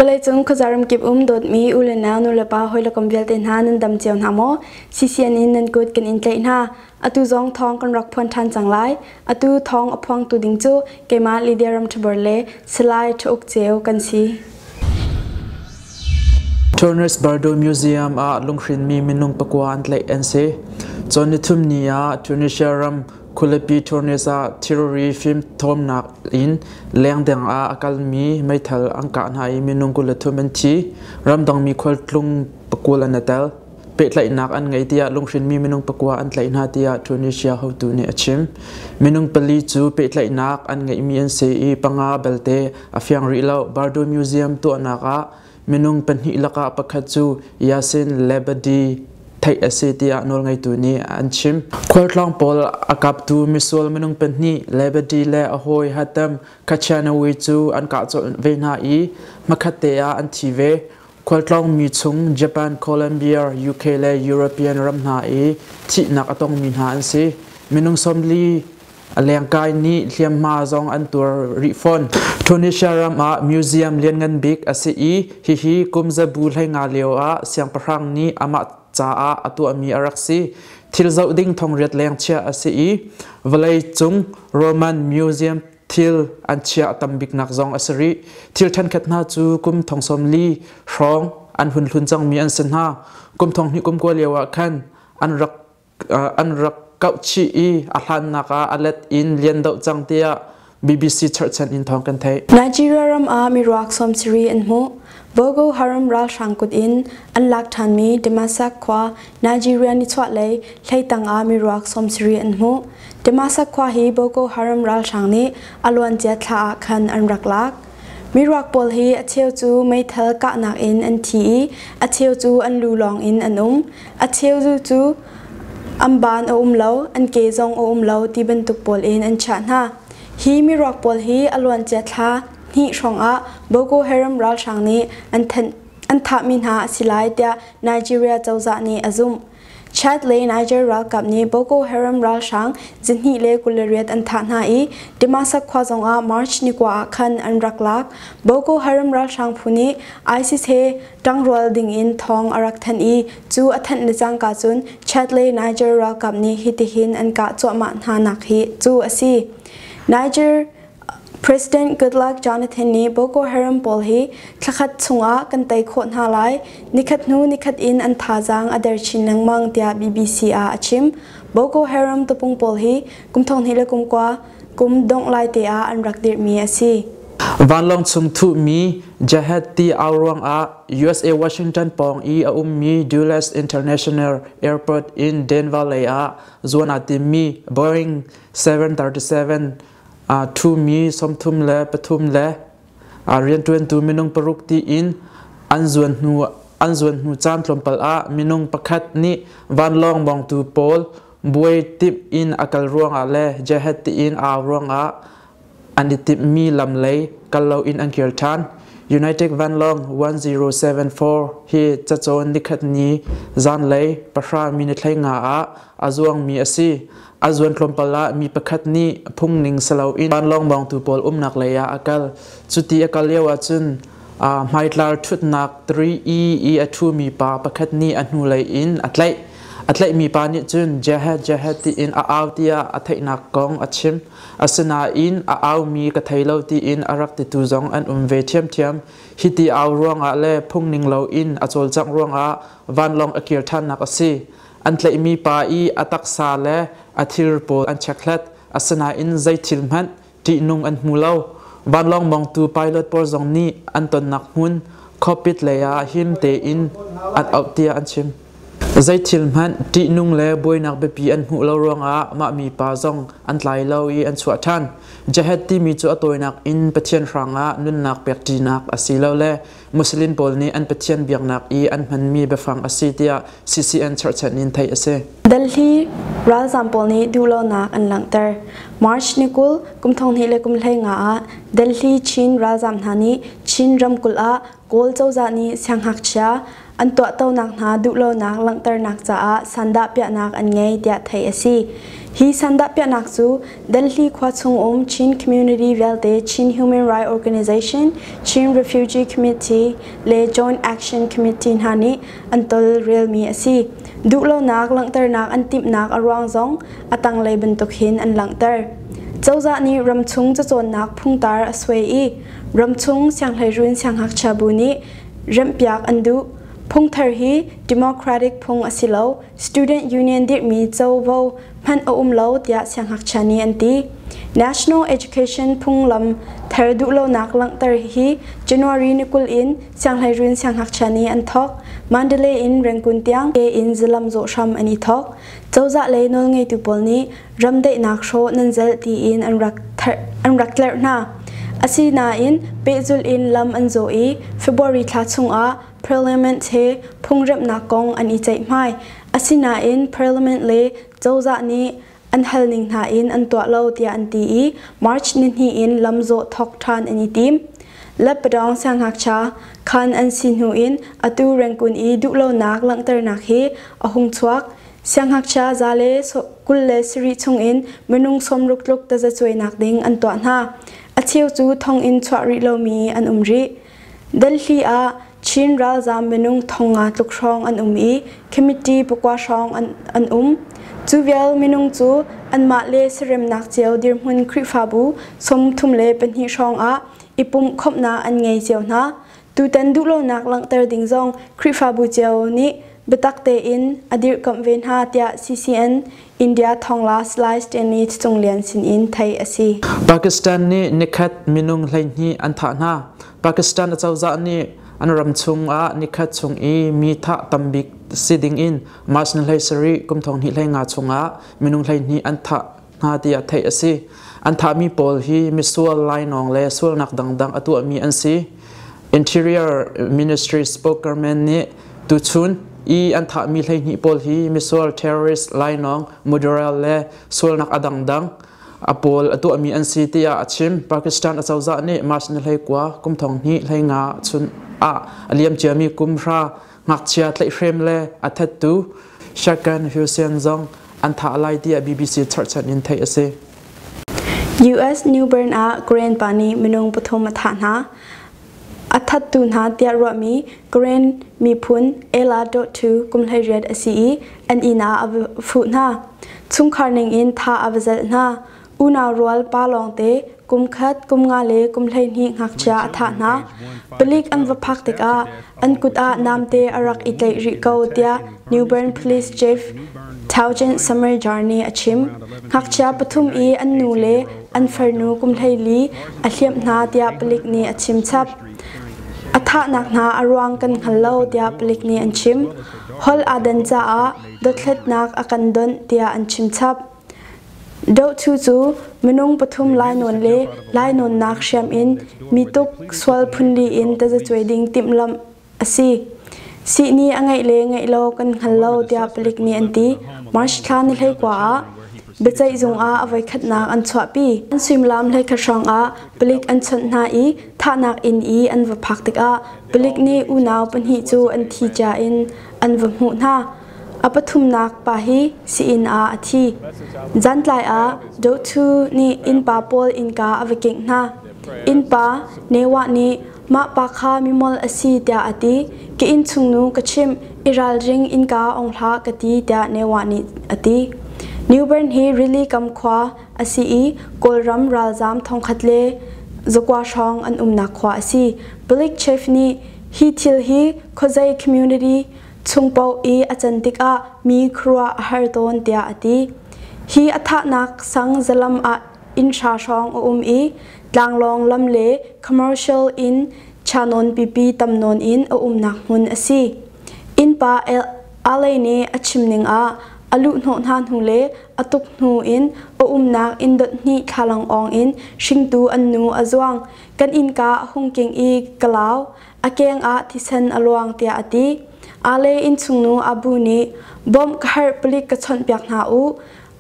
Vawleicung khuazaram kip um dawtmi u le nau nulepa hawilekom vialte hna nan dam cio hna maw? CCN in nan kut kan in tlaih hna. Atu zong thawng kan rak phuan ṭhan cang lai. Atu thawng a phuangtu ding cu keimah Lydia Ramṭhabor le Salai Ṭha-uk Ceu kan si. Tunis Bardo Museum ah lunghrinmi minung pakua an tlaih an si. Cawn nithum ni ah Tunisia ram khualipi Tunis ah thilri fimthawmnak in lengdeng ah a kalmi meithal an kah hna i minung 23 an thi. Ramdangmi khualtlung pakul an i tel. Pehtlaihnak an ngei tiah lunghrinmi minung pakua an tlaih hna tiah Tunisia hotu nih a chim. Minung pali cu pehtlaihnak an ngeihmi an si i panga belte a fiang rih lo. Bardo Museum tuahnak ah minung pahnih lakah pakhat cu Yasin Lebadi theih a si tiah nawlngeitu nih an chim. Khualtlawng pawl a kaptu misual minung pahnih Lebadi le a hawi Hatem Kachanawi cu an kah colh ve hna i hmakhat te ah an thi ve. Khualtlawngmi chung Japan, Colombia, UK le European ram hna i thihnak a tongmi hna an si. Minung 40 a lengkai nih hliamhma zong an tuar rih fawn. Tunisia ram ah museum lianngan bik a si i hihi kum zabu 15 lio ah siangpahrang nih amah caah a tuahmi a rak si. Thil zoh ding thongriat leng chiah a si i vawleicung Roman Museum thil an chiah tam biknak zong a si rih. Thil ṭhenkhat hna cu kum thong 40 hrawng an hun hlun cangmi an si hna. Kum thong hnih kum kua lio ah khan an rak kauh chih i a hlannak ah a let in lian deuh cang tiah BBC cherhchan in thawng kan theih. Nigeria ram ah miruak 70 an hmuh. Boko Haram ralhrang kut in an lak ṭhanmi Damasak khua Nigeria nichuahlei hleitang ah miruak 70 an hmuh. Damasak khua hi Boko Haram ralhrang nih a luancia thla ah khan an rak lak. Miruak pawl hi a cheu cu meithal kahnak in an thi i a cheu cu an lu lawng in an um. A cheu cu an ban a um lo, an ke zong a um lo ti bantuk pawl in an chiah hna. Hi miruak pawl hi a luancia thla hnih hrawngah Boko Haram ralhrang nih an thahmi hna a si lai tiah Nigeria cozah nih a zumh. Chad le Niger ralkap nih Boko Haram ralhrang 228 an thah hna i Damasak khua zongah March ni kua ah khan an rak lak. Boko Haram ralhrang phu nih ISIS he ṭangrual dingin thawng a rak thanh i cu a thanh le cangka cun Chad le Niger ralkap nih hitihin an kah cuahmah hna nak hi cu a si. Niger President Goodluck Jonathan nih Boko Haram pawl hi thlakhat chungah kan tei khawh hna lai. Nikhat hnu nikhat in an thazaang a der chin lengmang tiah BBC ah a chim. Boko Haram tapung pawl hi kum 2019 kum dongh lai te ah an rak dirhmi a si. Vanlawng chung thuhmi Jihad ti au ruangah USA Washington pawng i a ummi Dulles International Airport in Denver lei ah zuan aa timmi Boeing 737 ṭhumi 33 le rianṭuantu minung paruk tiin an zuan hnu caan tlawmpal ah minung pakhat nih vanlawng mawngtu pawl buai timh in a kal ruangah le jihad tiin au ruangah an i timhmi lam lei kal loin an kir ṭhan. United Vanlawng 1074 hi cacawn nikhat ni zanlei 10 minute 15 ah a zuangmi a si. A zuan tlawmpal ah mi pakhat nih phungning saloin vanlawng mawngtu pawl umnak lei ah a kal. Cuti a kal lio ahcun hmaitlar ṭhutnak 3E i a ṭhumi pa pakhat nih a hnulei in a tlaih. A tlaihmi pa nih cun jihad jihad tiin a au tiah a theihnak kong a chim. Asinain a aumi ka thei lo tiin a rak titu zong an um ve ṭhiamṭhiam. Hiti au ruangah le phungning loin a cawlcangh ruangah vanlawng a kir ṭhannak a si. An tlaihmi pa i a taksa le a thil pawl an chekhlat. Asinain zei thil hmanh ṭihnung an hmu lo. Vanlawng mawngtu pilot pawl zong nih an tonnak hmun cockpit lei ah him tein an auh tiah an chim. Zeithil hmanh ṭihnung le buainak biapi an hmuh lo ruangah mah mipa zong an tlai lo i an chuah ṭhan. Jihad timi cu a tawinak in Pathian hrangah nunnak pekṭinak asilole Muslim pawl nih an Pathian biaknak i an hmanmi biafang a si tiah CCN cherhchan in theih a si. Delhi ralzam pawl nih duhlonak an langhter. March ni 20 kum 2015 ah Delhi Chin ralzam hna nih Chin ramkulh ah Kawl cozah nih siangngakchia an tuahtonak hna duhlonak langhternak caah sandahpiahnak an ngei tiah theih a si. Hi sandahpiahnak cu Delhi khua chung um Chin community vialte Chin Human Rights Organization, Chin Refugee Committee le Joint Action Committee hna nih an tawlrelmi a si. Duhlonak langhternak an timhnak a ruang zong a tanglei bantuk hin an langhter. Cozah nih ramchung cacawnnak phungtar a suai i ramchung sianghleiruun siangngakchia bu nih remhpiak an duh. Phungthar hi democratic phung a si lo, student union dirhmi covo hmanh a um lo tiah siangngakchia nih an ti. National Education phunglam thar duhlonak langhter hi January ni 20 in sianghleiruun siangngakchia nih an thawk. Mandalay in Rangoon tiang ke in zalam zawh hram an i thawk. Cozah lei nawlngeitu pawl nih ram daihnak hrawh nan zelh tiin an rak tlerh hna. Asinain pehzulh in lam an zawh i February thla chungah Parliament he phungremhnak kong an i ceihmai. Asinain Parliament le cozah nih an halning hna in an tuah lo tiah an ti i March nihnih in lamzawh thawk ṭhan an i tim. Letpadawng siangngakchia khan an si hnu in atu Rangoon i duhlonak langhternak hi a hung chuak. Siangngakchia za le 27 chungin minung 60 tluk tazacuainak ding an tuah hna. A cheu cu thonginn chuah rih lomi an um rih. Delhi ah Chin ralzaam minung 5,000 tluk hrawng an um i committee pakua hrawng an um. Cu vial minung cu anmah le saremnak cio dirhmun Khrihfabu 32 hrawng ah i pumh khawmhnak an ngei cio hna. Tutan duhlonak langhter ding zong Khrihfabu cio nih biatak tein a dirhkamh ve hna tiah CCN India thongla Salai Stanley Chunglian sinin theih a si. Pakistan nih nikhat minung 12 an thah hna. Pakistan acozah nih an ram chung ah nikhat chung i mi thah tambik si ding in March ni 17 kum 2025 chungah minung 12 an thah hna tiah theih a si. An thahmi pawl hi misual lainawng le sualnak dangdang a tuahmi an si. Interior Ministry spokesman nih tuchun i an thahmi 12 pawl hi misual terrorist lainawng murderer le sualnak a dangdang a pawl a tuahmi an si tiah a chim. Pakistan acozah nih March ni 19 kum 2025 chun ah a liam ciami kum hra ngakchia tlaihhrem le a thattu Shakan Hussein zong an thah lai tiah BBC charhchan in theih a si. US New Bern ah Karen pa nih minung pathum a thah hna. A thattu hna tiah ruahmi Karen miphun Ella Dawtu kum 18 a si i an inn ah a fuh hna. Chungkhar ningin tha a va zelh hna. Unau rual pa lawngte kum khat, kum nga le kum 12 ngakchia a thah hna. Palik an va phak tikah an kut ah namte a rak i tlaih rih ko tiah New Bern Police Chief Taugen Summer Jar nih a chim. Ngakchia pathum i an nu le an farnu kum 14 a hliamh hna tiah palik nih a chim chap. A thahnak hna a ruang kan hngal lo tiah palik nih an chim. Hol aa dan caah dothlatnak a kan donh tiah an chim chap. Dohtu cu minung pathum lainawn le lainawnnak hriam in mi tuk sual phunli in tazacuai ding timhlamh a si. Sihni a ngeih le ngeih lo kan hngal lo tiah palik nih an ti. March thla ni 19 ah biaceihzung ah a voikhatnak an chuahpi. An suimilam 11 hrawng ah palik an chawnh hna i thahnak inn i an va phak tikah palik nih unau pahnih cu an thi cia in an va hmuh hna. A pathumnak pa hi sii-inn ah a thi. Zantlai ah Dotu nih innpa pawl innka a va kingh hna. Innpa Newah nih mah pa kha mimol a si tiah a ti. Ka innchungnu ka chimh, i ralring innka ong hlah ka ti tiah Newah nih a ti. Newbern hi rili kam khua a si i Kawlram ralzaam 1,900 hrawng an umnak khua a si. Palik chief nih hi thil hi khuazei community chung paoh i a can tikah mi khuaruah a har tawn tiah a ti. Hi a thahnak sang zalam ah inn hra hrawng a um i tlanglawng lam le commercial inn chanawn pipi tam nawn in a umnak hmun a si. Innpa Alei nih a chim ning ah a luhhnawh hna hnu le a tuk hnu in a umnak inn dot hnih thlalang awng in hringtu an nu a zuang. Kan innka a hung king i ka lau. A keng ah thisen a luang tiah a ti. Ale innchungnu Abu nih bawmh ka herh palik ka chawnhpiak hna u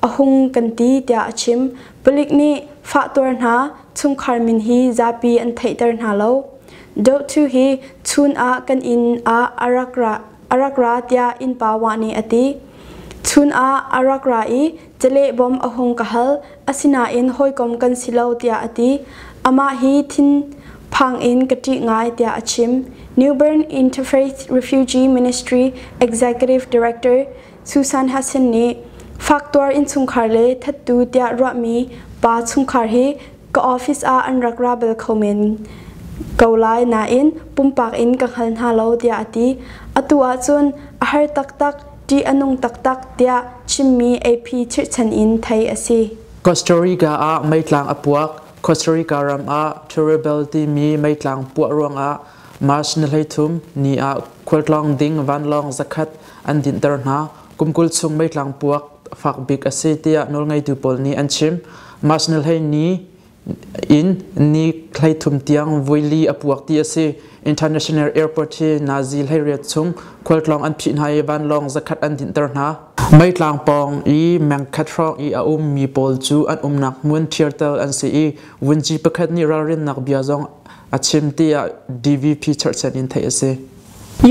a hung kan ti tiah a chim. Palik nih fahtuar hna chungkhar min hi zapi an theihter hna lo. Doh Thu hi chun ah kan inn ah a rak ra tiah innpa Wah nih a ti. Chun ah a rak ra i caleh bawm a hung ka hal, asinain hawikom kan si lo tiah a ti. Amah hi thinphang in ka ṭih ngai tiah a chim. Newbern Interfaith Refugee Ministry Executive Director Susan Hassan nih faktuar innchungkhar le thattu tiah ruahmi pa chungkhar hi ka office ah an rak ra bal kho men ko lai nain pumpak in ka hngal hna lo tiah a ti. Atu ahcun a har taktak, ṭih a nung taktak tiah chimmi AP chirhchan in theih a si. Costa Rica ah meitlang a puak. Costa Rica ram ah Turrialba timi meitlang puah ruangah March ni 13 ni ah khualtlawng ding vanlawng zakhat an dinhter hna. Kum 20 chung meitlang puak fak bik a si tiah nawlngeitu pawl nih an chim. March ni 12 in ni 33 tiang voili a puak ti a si. International Airport hi nazi 18 chung khualtlawng an phih hna i vanlawng zakhat an dinhter hna. Meitlang pawng i mengkhat hrawng i a ummi pawl cu an umnak hmun ṭhiartel an si i vunci pakhat nih ralrinnak bia zong a chim tiah DVP cherhchan in theih a si.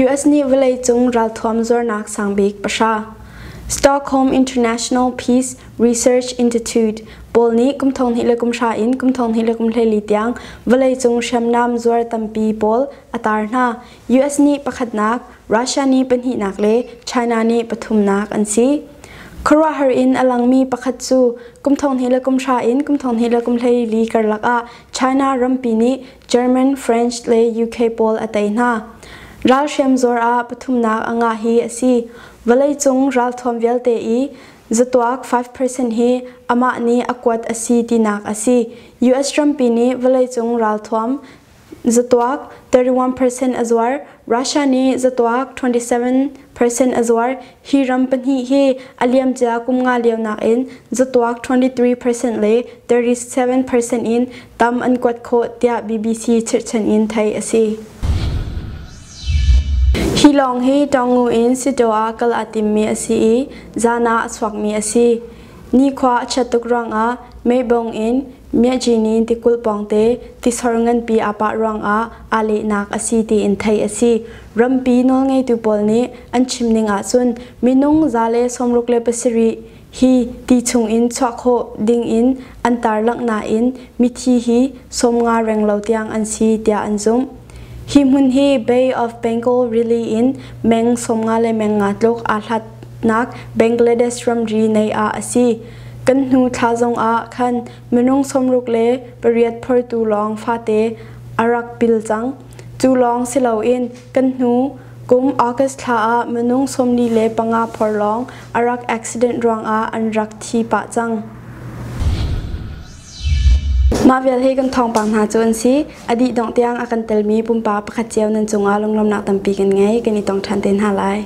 US nih vawleicung ralthuam zuarnak sangbik pahra Stockholm International Peace Research Institute pawl nih kum 2010 in kum 2024 tiang vawleicung hriamnam zuar tampi pawl a tar hna. US nih pakhatnak, Russia nih pahnihnak le China nih pathumnak an si. Khuaruahhar in a langmi pakhat cu kum 2010 in kum 2024 karlak ah China rampi nih German, French le UK pawl a tei hna. Ralhriam zuar ah pathumnak a ngah hi a si. Vawleicung ralthuam vialte i zatuak 5% hi amah nih a kuat a si tinak a si. US rampi nih vawleicung ralthuam zatuak 31% a zuar, Russia nih zatuak 27% a zuar. Hi ram pahnih hi a liamcia kum nga lio nakin zatuak 23% le 37% in tam an kuat khawh tiah BBC chirhchan in theih a si. Hi lawng hi Tawngu in Sitaw ah kal aa timmi a si i zan ah a chuakmi a si. Nikhua a chiat tuk ruangah meibong in Myajini tikulh pawngte tisor nganpi aa pah ruangah aa lehnak a si tiin theih a si. Rampi nawlngeitu pawl nih an chim ning ahcun minung 167 hi ti chungin chuah khawh dingin an tarlangh nain mithi hi 50 renglo tiang an si tiah an zumh. Hi hmun hi Bay of Bengal rili in meng 50 le meng nga tluk aa hlatnak Bangladesh ramri nei ah a si. Kan hnu thla zong ah khan minung 68 phortu lawng fate a rak pil cang. Cu lawng si loin kan hnu Kum August thla ah minung 45 phor lawng a rak accident ruangah an rak thi pah cang. Mah vial hi kan thawngpang hna cu an si. A dih dongh tiang a kan telmi pumpak pakhat cio nan cungah lunglawmhnak tampi kan ngei. Kan i tong ṭhan te hna lai.